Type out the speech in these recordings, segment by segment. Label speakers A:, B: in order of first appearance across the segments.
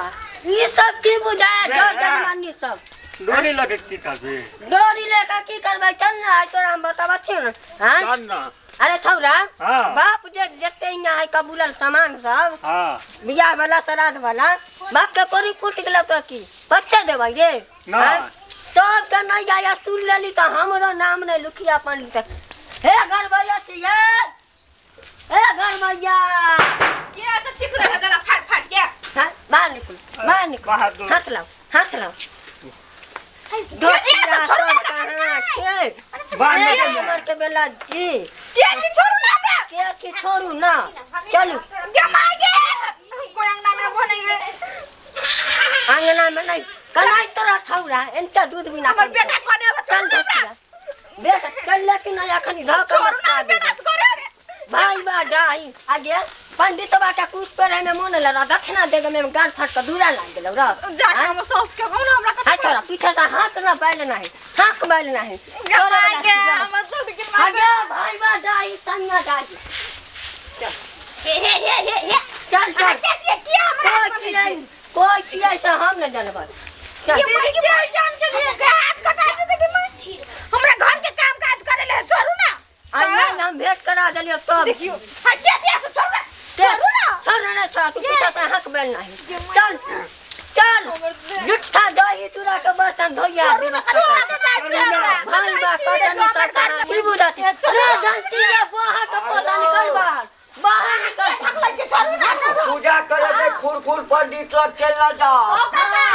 A: बा ई सब की बुझाया जर जजमानी सब
B: डोरी लगे की करबी
A: डोरी लेकर की करबै चल ना आइ तोरा हम बताबै छियौ ने हाँ
B: चल ना
A: अरे छौरा
B: हाँ।
A: बाप जे देखते यहाँ है कबूलल सामान सब
B: हाँ
A: बियाह वाला श्राद्ध वाला बाप के कोरी फूट गेलौ तो की बच्चा देबै रे
B: ना।
A: हाँ? सब के नहीं आया सुन लेली तो हमरो नाम नहीं लुखिया पंडित हे गरबैया छियै हे गरबैया
C: के तऽ चिक रहे गला फाट फाट के
A: हाँ, बाहर निकल बाहर निकल
B: बाहर दो।
A: हाथ लाओ हाथ लाओ धोतिया सब कहाँ के
B: बाहर
A: ए,
B: निकल।
A: उमर के बेला जी
C: के छी छोड़ू ना हमरा
A: के छी छोड़ू ना चलू
C: गे माय गे कोई अंगना में बने गे
A: अंगना में नहीं कनाई तोरा छौरा एनता दूध बिना
C: हमर बेटा कोने अब
A: चल
C: छोड़ू ना
A: धोतिया बेटा चल लेकिन नहीं अखनी धो के
C: छोड़ू ना
A: मस्का
C: बेटा
A: देबै।
C: से करे
A: भाई बा जाई आगे पंडित बा के कुछ पर में मोन लड़ा दक्षिणा देगे में गाल फट के दूरा लाग गेलौ र
C: जा के हम सास के कहू ना हमरा
A: हाय छोरा पीछे से हाथ ना बैल नहीं हाथ बैल नहीं
C: गे माय गे हमर छोड़ के माय
A: आगे भाई बा जाई संगा जाई चल
C: हे हे हे हे हे
A: चल चल
C: के के के हमरा
A: कोई छियै कोई छियै से हम न जानबै चल
C: दीदी के जान के लिए के हाथ कटा दे के माय हमरा घर के काम काज करे ले छोड़ू ना
A: आ नहीं हम भेंट करा देलियो तब
C: देखियो हाय के के से छोड़ू ना छोड़ू ना
A: छोड़ ना छोड़ तू पीछे से हाथ बैल नहीं चल चल जुट्ठा दही चूड़ा के बर्तन धोइया
C: छोड़ू ना छोड़ू ना जाय छी हमरा
A: भाई बा कटनी सरकार की बुझा छी रे जानती है बाहर के पौधा निकल बाहर बाहर निकल
C: थकलै छी छोड़ू ना हमरा
D: पूजा करे के खुर खुर पंडित लग चल ना जाओ
C: ओ काका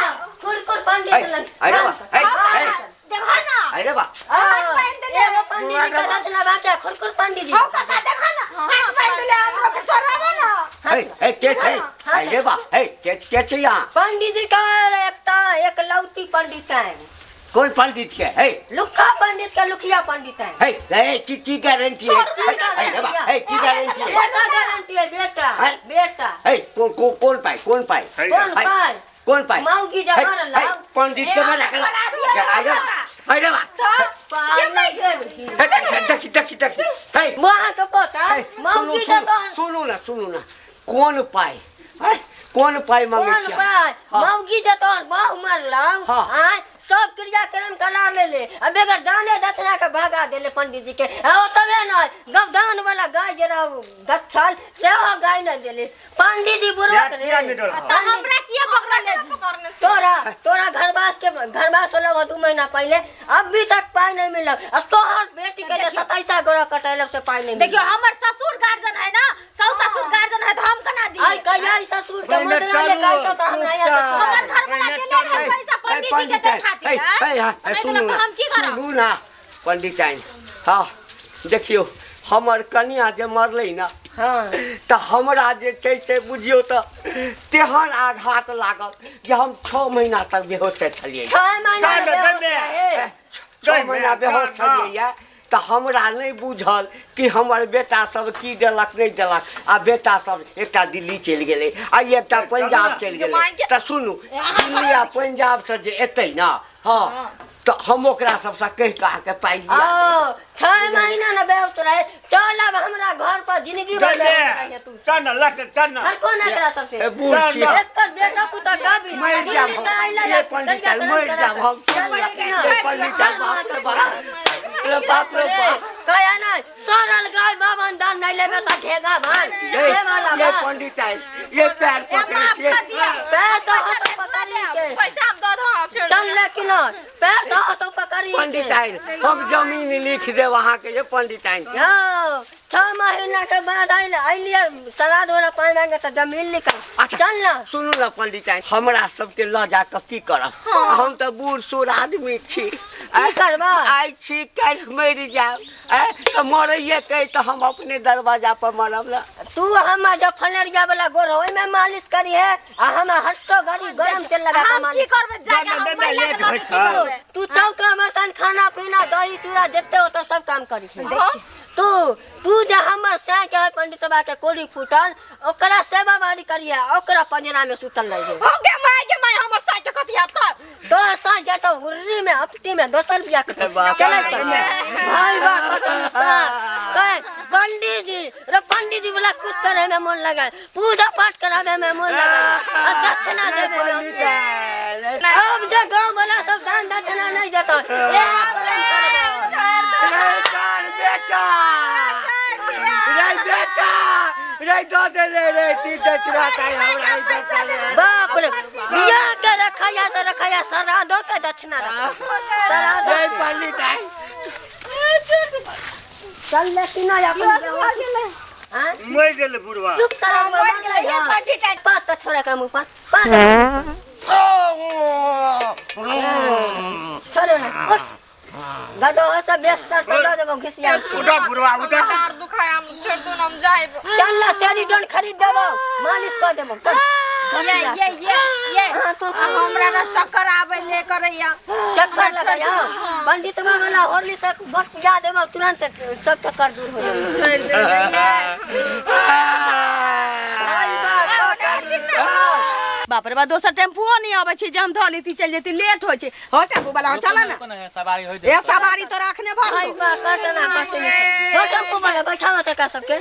A: कुर कुर पंडित
D: है,
A: लग
D: अरे बा, है, है।
C: देखो ना
D: अरे बा
C: हाथ पाइन देले।
A: एगो पंडित जी के दक्षिणा बाटे खुर खुर पंडित जी
C: हो काका देखो ना हाथ पाइन देले हमरो के छोड़ाबो ना
D: हे हे के छै अरे बा हे के के छै यहाँ
A: पंडित जी का एकटा एक लौती पंडित है
D: कौन पंडित के हे
A: लुखा पंडित का लुखिया पंडित है
D: हे हे की की गारंटी है अरे बा हे की गारंटी है
A: बेटा गारंटी है बेटा
D: है?
A: बेटा
D: हे कौन कौन कौन पाई कौन पाई
B: है
A: कौन
D: है।
A: पाई
D: कौन पाई
A: मौगी जमाना
D: हे,
A: लाओ।
D: पंडित के बना के अरे बा अरे बा
A: पाई नहीं देब।
D: हे देखी देखी देखी हे
A: वहाँ के पोता
D: हे, सुनू
A: मौगी
D: सुनू
A: जतन
D: सुनू ना सुनू ना कोन पाई हे कोन पाई मांगे
A: कौन
D: छी
A: पाई
D: हाँ।
A: मौगी जतन बहु मरलौ
D: हाँ।
A: आय सब क्रियाक्रम करा ले ले आ बेगर दाने दक्षिणा के भगा देले पंडित जी के आ ओतबे नहीं गवदान वाला गाय जे रहो गच्छल सेहो गाय नहीं देले पंडित जी बुढ़वा
B: यार
A: के
B: किया
A: रे।
B: नहीं डोला
C: त हमरा किया पकड़ले पकड़ने
A: तोरा तोरा घरवास के घरवास होलो 2 महीना पहले अभी तक पाई नहीं मिलल आ तोहर बेटी के जे 27 गोरा कटैलो से पाई नहीं
C: देखियो हमर ससुर गार्जियन है ना सौ ससुर गार्जियन है तो हम कना दी
A: आई कहिया ई ससुर के
B: पहले
A: मुद्रा ले
B: चलू,
A: काटो तो हमरा यहाँ से छोड़ा
C: हमर
A: दे।
C: घर वाला
B: पहले
C: के
B: चलू।
C: ले पैसा पंडित जी के दे खातिर
D: हे,
C: हैं?
D: हे, हे,
C: नहीं
D: सुनू
C: तो
D: ना
C: हम की करब
D: सुनू ना पंडित आइन हाँ देखियौ हमर कनिया जे मरलै ना
A: हाँ
D: तऽ हमरा जे छै से बुझियौ तऽ तेहन आघात लागल जे हम 6 महीना तक बेहोश छलियै
A: 6 महीना
B: चल,
A: बेहोश
B: चल,
A: रहे।
D: 6 महीना बेहोश छलियै तऽ हमरा नहि बुझल कि हमर बेटा सब की देलक नहि देलक आ बेटा सब एकटा दिल्ली चलि गेलै आ एकटा पंजाब चलि गेलै तऽ सुनू दिल्ली आ पंजाबसँ जे एतै ने हँ तऽ हम ओकरा सबसँ कहि कऽ अहाँके पाइ दिया देब।
A: ओ 6 महीना न बेहोश रहे चल अब हमरा घर पर जिंदगी भर
B: चल
A: बेहोश रहे तू
B: चल ना लट चल ना
A: हर कोन एकरा सबसे
D: ए, बूढ़ छी हम।
A: एकर बेटा पुता का भी
D: मरि जाब
A: दिल्ली से आइला
D: हम। ये पंडित आयल, मरि जाब हम। ये पंडित आयल, बाप रे बाप रे बाप रे बाप
A: कया नहीं सरल गाय बाबन दान नहीं लेबे त घेगा भाई
D: ये
A: से वाला
D: ये
A: बात
D: पंडित आयल ये पैर पकड़े छियै
A: पैर तो हाथ पकड़ी के
C: पैसा हम दऽ दो छोड़
A: चल लेकिन पैर तो हाथ पकड़ी के
D: पंडित आयल हम जमीन लिख देब अहाँके ये पंडित आयल
A: हाँ 6 महीना के बाद आइल आइलिए श्राद्ध वाला पानी मांगे तो जमीन निकल
D: अच्छा।
A: चल ना
D: सुनू ना पंडित आयल हमरा सबके लऽ जा कऽ की करब हम तऽ बूढ़ सूढ़ आदमी छी
A: की करबा?
D: आइ छी काल्हि मरि जायब आँय, तऽ मरैये के तऽ हम अपने दरवाजा पर मरब ने
A: तू हम जब फलेरिया वाला गोर हो ओहिमे मालिश करी है आ हम हट्टो घड़ी गरम तेल लगा के
C: हम की
A: मालिश
C: करबै जाके हम
B: ना, ना,
C: महिला
B: लेट
C: के लऽ
B: होइ
C: के की
B: छै।
C: करबै?
A: तू चौका बर्तन खाना पीना दही चूड़ा जते होतो सब काम करी है तू तू जे हमर साय के है पंडित बा के कोड़ी फूटल ओकरा सेवा बारी करिए ओकरा पंजरा में सुतल रही
C: हो गे my गे my हमर साय के कथी हाथ कर
A: तो साय जाता उर्री में अपटी में दोसर बिया के
D: बाप
A: चले
D: रे।
A: चल भाई बा कटन सा कह पंडित जी रे पंडित जी वाला कुछ करे में मन लगा, पूजा पाठ करावे में मन लगा, आ दक्षिणा देवे में मन लगा। अब जे गांव वाला सब दान दक्षिणा नहीं देता, ए करम करबो।
D: रे कर बेटा, रे बेटा, रे दो दे रे रे ती दक्षिणा ताई हमरा ई दक्षिणा रे।
A: बाप रे, बियाह के रखैया से रखैया श्राद्धो के दक्षिणा रखा, श्राद्धो
D: रे
A: के।
D: पंडित आई।
A: चल ले कि नहीं अपन गाँव। हाँ?
B: मर गेलै बुढ़वा।
A: चुप करा,
C: मर गेलै, हे पंडित आई।
A: पात तो छोड़ा का मुंह पर पात छोड़ो ना, उठ। गदो हो सब व्यस्त कर दो देबो घिसिया।
B: उठा बुढ़वा उठा।
C: डार दुखाय, हम छोड़ दो, हम जाइब।
A: चल ना सेरिडोन खरीद देबो, मालिश कर देबो, चल।
C: ये ये ये ये
A: हाँ, तो
C: हमरा ना चक्कर आबै ले करैया।
A: चक्कर लगाया पंडित वाला होली से गोट पूजा देबो, तुरंत सब चक्कर दूर हो जाए।
C: छोड़ दे ये।
A: भाई बा
E: बाप रे बा, दोसर टेम्पुओ नहीं आबै छै जे हम धऽ लेती चलि जेती, लेट होइ छै। हो टेम्पू वाला हो, चल ना।
F: सवारी होइ
E: ए सवारी तोरा अखने भर
A: भाई बा कटना कटनी हो टेम्पू वाला बैठावा तका सबके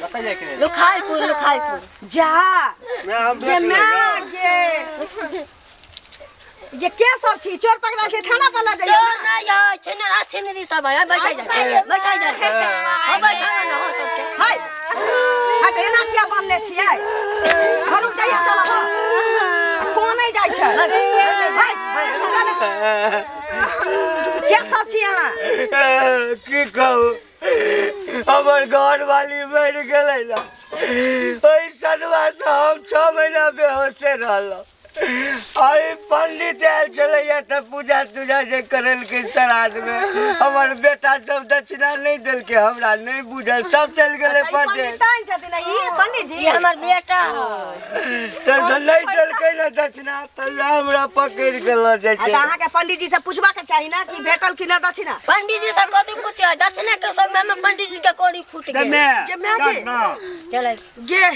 A: लुखाईपुर लुखाईपुर
E: जा।
B: मैं हम
E: ये माय गे, ये के सब छी चोर पकड़ल छै, थाना पर लऽ जइयौ।
A: चोर नहीं है, छिनरा छिनरी सब है, बैठा जा बैठा जा, हो बैठावा ना हो सबके।
E: हाय हाय, तऽ एना किया बनले छियै? घरू जाइए, चल हो कोन नहि जाइ छै। हाय रुका ने। के सब छी अहाँ?
D: की कहू, हमर घर वाली मरि गेलै ना, ओहि सदमा से हम 6 महीना बेहोशे रहलहुँ। आई पंडित आयल छलैया तऽ पूजा तूजा जे करेलकै श्राद्ध में, हमर बेटा सब दक्षिणा नहीं देलकै, हमरा नहीं बुझल, सब चलि गेलै
E: अच्छा, ई
D: परदेश।
E: पंडिताइन छथिन ई पंडित जी?
A: ये हमर बेटा है।
D: तऽ नहीं देलकै ने दक्षिणा, तऽ हमरा पकड़ि के लऽ जाइ
E: आ
D: छै।
E: तऽ अहाँके पंडित जी से पूछबाक चाही ना कि भेटल कि न दक्षिणा।
A: पंडित जी से कथी पूछे, दक्षिणा के समय में पंडित जी के कोड़ी फूट गेल।
E: जे माय गे।
A: चलै
E: गे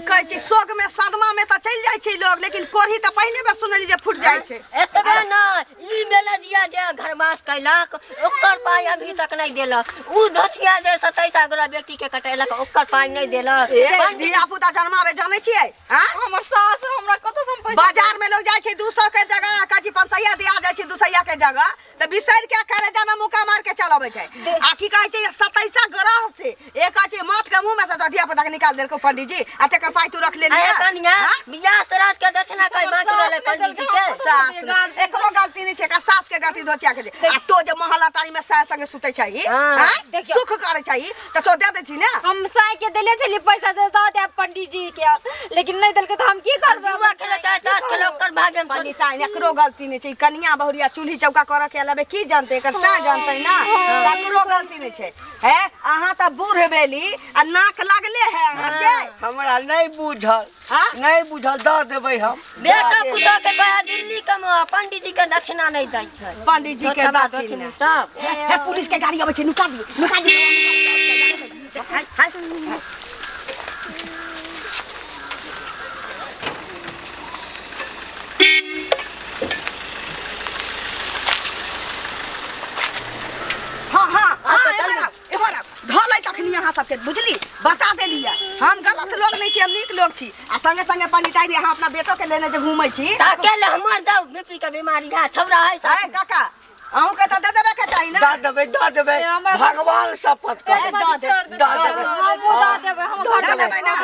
E: कहै छै शोक में सदमा में तऽ चलि जाइ छै लोग, लेकिन कोढ़ी तऽ पहिने बेर सुनली जे फूटि जाइ छै।
A: एतबे न, ई बेलजिया जे घरवास कैलक ओकर पाइ अभी तक नहीं देलक, ऊ धोतिया जे 27 गोरा बेटी के कटेलक ओकर पाइ नहीं देलक।
E: ए धिया पुता जन्माबे जानै छियै? हाँ?
C: हमर सास हमरा कतौ से हम पैसा
E: बाजार में लोग जाइ छै 200 के जगह, कहै छै 500 दिया जाइ छै 200 के जगह, तऽ बिसरि के करेजा में मुक्का मार के चल अबै छै। आ की कहै छै 27 ग्रह से एक कहै छै माथ के मुंह में से तऽ धिया पुता के निकाल देलकौ पंडित जी, आ तेकर पाइ तू रख लेलियै।
A: आ कनिया बियाह श्राद्ध के दक्षिणा कहि बाँकी रहलै पंडित जी के।
E: सास एकरो गलती नहीं छै, एकरा सास के गलती धोचिया के छै। आ तो जे महला टारी में सास संगे सुतै छही,
A: हाँ।
E: सुख करै छही, तऽ तो दे दै छी ने।
C: हम साई के देले छली पैसा दे दऽ देब पंडित जी के, लेकिन नहीं देलकै तऽ हम की करबै?
A: जुआ खेलो चाहे ताश खेलो ओकर भागे में
E: पंडिताइन एकरो गलती नहीं छै, ई कनिया बहुरिया चूल्ही चौका करऽ के अलावे की जानतै, एकर सास जानतै ना, ककरो गलती नहीं छै। हे अहाँ तऽ बूढ़ भेली आ नाक लागले है अहाँके।
D: हमरा नहीं बुझल,
E: हाँ?
D: नहीं बुझल, दऽ देबै हम।
A: बेटा पुतोह के कहे दिल्ली के पंडित जी के दक्षिणा नहीं दै छै।
E: पंडित जी के
A: धोतबा
E: दक्षिणा।
A: धोतनी सब।
E: हे पुलिस के गाड़ी अबै छै, नुका दियौ नुका दियौ। हाय हाय हाँ हाँ हाँ, एम्हर आउ, एम्हर आउ। धऽ लै तखनी अहाँ सबके, बुझली बचा देलियै। हम गलत लोग नहीं छी, हम नीक लोग छी। आ संगे संगे पंडिताइन अहाँ अपना बेटो के लेने जे घूमै छी।
A: ताके ले हमर दौ बीपी के बीमारी है, छौड़ा है
E: है
A: साथ।
E: काका, अहूँके तऽ दे देबे के चाही ना।
D: दऽ देबै दऽ देबै, भगवान शपथ कर
E: दऽ दे,
D: दऽ देबै।
C: हमहूँ दऽ देबै, हम
E: दऽ देबै ना।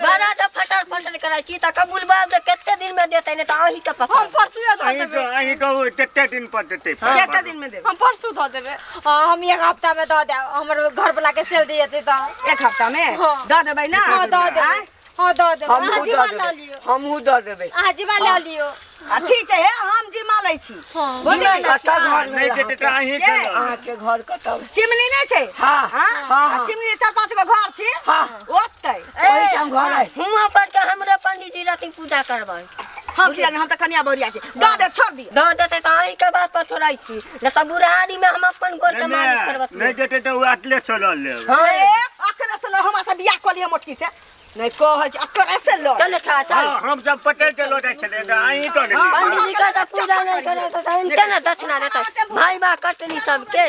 A: बड़ा जे फटर फटर करै छी तऽ कबूल बाब जे कते दिन में देतै, नहीं तऽ अहीं के पकड़।
C: हम परसुए दऽ देबै।
B: अहीं कहू कते दिन पर देतै?
E: कते दिन में देबै?
C: हम परसू दऽ देबै। हाँ, हम एक हफ्ता में दऽ देब, हमर घर वाला के सैलरी एतै तऽ।
E: एक हफ्ता में
C: हाँ।
E: दऽ देबै ना?
C: हाँ दऽ देबै।
E: आँय?
C: हाँ दऽ देबै। अहाँ
D: हमहूँ
C: जिम्मा
D: दऽ
C: लऽ
D: देबै,
C: लियौ,
D: हमहूँ दऽ देबै।
C: अहाँ जिम्मा लऽ लियौ।
E: आ ठीक छै, हे हम जिम्मा लै छी।
C: हाँ।
E: बुझली?
D: कतऽ घर
B: नहीं
D: भेल
B: देतै तऽ अहीं
E: के?
B: चलऽ।
D: अहाँके घर कतऽ?
E: चिमनी नहीं छै?
D: हाँ,
E: हाँ?
D: हाँ,
E: आ
D: हाँ।
E: चिमनी 4-5 गो घर छी।
D: हाँ।
E: ओतै
D: ओहिठाम घर है।
A: हुआं पर के हमरे पंडित जी रहथिन पूजा करबै।
E: हम किया हम तऽ कनिया बहुरिया छी, दऽ दे छोड़ दियौ।
A: दऽ देतै तऽ अहीं के बात पर छोड़ै छी, नहीं तऽ बुढ़ारी में हम अपन गोड़ के मालिश करबत।
B: नहीं देतै तऽ ओ अटले छोड़ल लेब।
A: हाँ
E: ए अकरे से लऽ, हमरा से बियाह कऽ लिअ मोटकी से। नहीं कहै छी अकरे से लऽ।
A: चल ठा चल।
B: हाँ, हम सब पटेल के लऽ जाइ छलियै तऽ अहीं तऽ लेलियै।
A: पंडित जी के तऽ पूजा नहीं करे तऽ केना दक्षिणा देतै? भाई बा कटनी सबके।